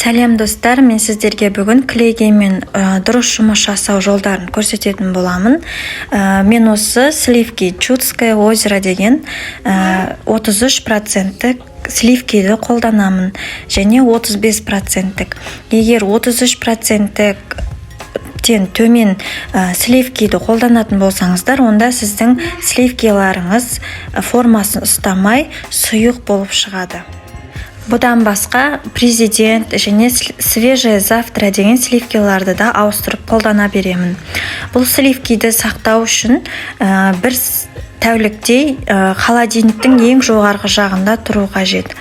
Сәлем, достар! Мен сіздерге бүгін клейгенмен дұрыс жұмыс жасау жолдарын көрсететін боламын. Мен осы сливки Чудское озеро деген 33 проценттік сливкиді қолданамын және 35 проценттік. Егер 33 проценттік тен төмен сливкиді қолданатын болсаңыздар, онда сіздің сливкиларыңыз формасын ұстамай, сұйық болып шығады. Бұдан басқа Президент және Свежее завтра деген сливкиларды да ауыстырып қолдана беремін. Бұл сливкиді сақтау үшін бір тәуліктей холодильниктің ең жоғарғы жағында тұру қажет.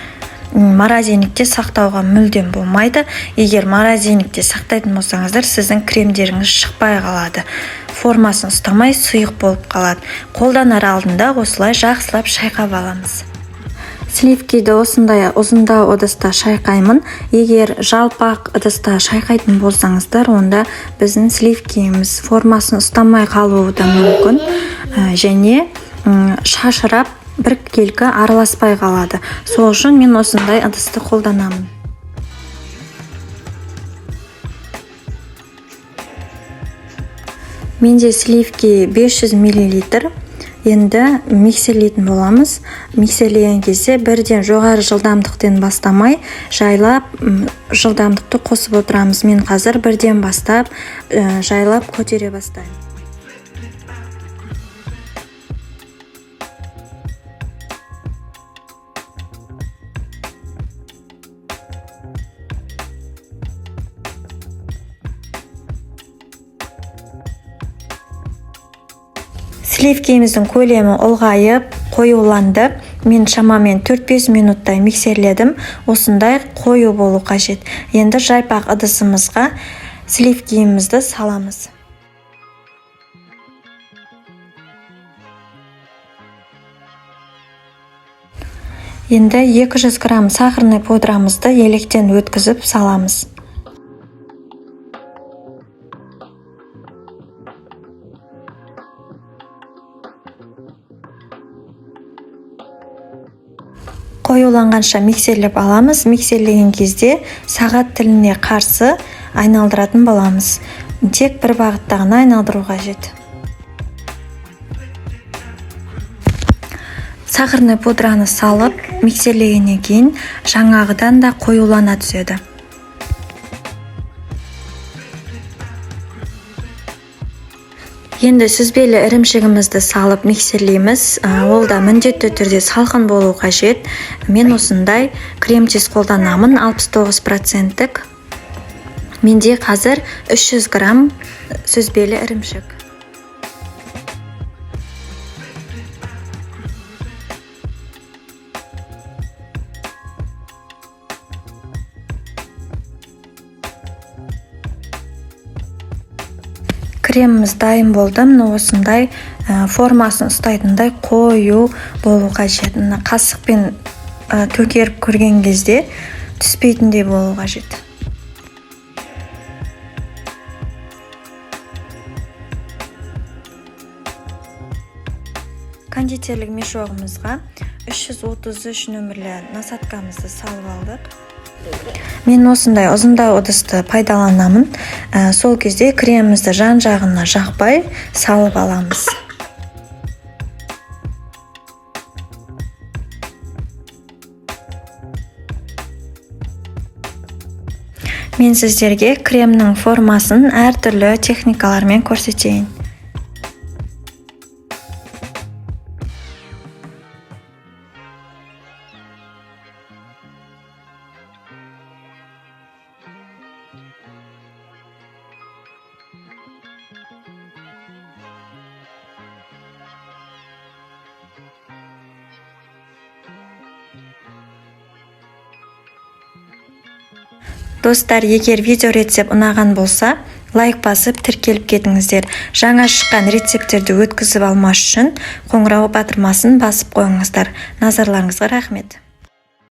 Морозильникте сақтауға мүлдем болмайды. Егер морозильникте сақтайтын болсаңыздар, сіздің кремдеріңіз шықпай қалады, формасын ұстамай, сұйық болып қалады. Қолданар алдында осылай жақсылап шайқап аламыз. Сливкиді осындай ұзындау ыдыста шайқаймын. Егер жалпақ ыдыста шайқайтын болсаңыздар, онда біздің сливкиіміз формасын ұстамай қалуы да мүмкін және шашырап, біркелкі араласпай қалады. Сол үшін мен осындай ыдысты қолданамын. Менде сливки 500 миллилитр. Енді миксерлейтін боламыз. Миксерлеген кезде бірден жоғары жылдамдықпен бастамай, жайлап жылдамдықты қосып отырамыз. Мен қазір бірден бастап, жайлап көтере бастаймын. Сливкеміздің көлемі ұлғайып, қоюланды. Мен шамамен 4-5 минуттай миксерледім. Осындай қою болу қажет. Енді жайпақ ыдысымызға сливкиімізді саламыз. Енді 200 грамм сахарный пудрамызды електен өткізіп саламыз. Қоюланғанша миксерлеп аламыз. Миксерлеген кезде сағат тіліне қарсы айналдыратын боламыз. Тек бір бағытта ғана айналдыру қажет. Сахарный пудраны салып миксерлегеннен кейін жаңағыдан да қоюлана түседі. Енді сүзбелі ірімшігімізді салып миксерлейміз. Ол да міндетті түрде салқын болу қажет. Мен осындай крем чиз қолданамын, 69 проценттік. Менде қазір 300 грамм сүзбелі ірімшік. Креміміз дайын болды. Міне, осындай формасын ұстайтындай қою болу қажет. Мына қасықпен төкеріп көрген кезде түспейтіндей болу қажет. Кондитерлік мешогымызға 333 нөмірлі насадкамызды салып алдық. Мен осындай ұзындау ыдысты пайдаланамын. Сол кезде кремімізді жан жағына жақпай салып аламыз. Мен сіздерге кремнің формасын әртүрлі техникалармен көрсетейін. Достар, егер видео рецепт ұнаған болса, лайк басып, тіркеліп кетіңіздер. Жаңа шыққан рецепттерді өткізіп алмас үшін қоңырау батырмасын басып қойыңыздар. Назарларыңызға рахмет.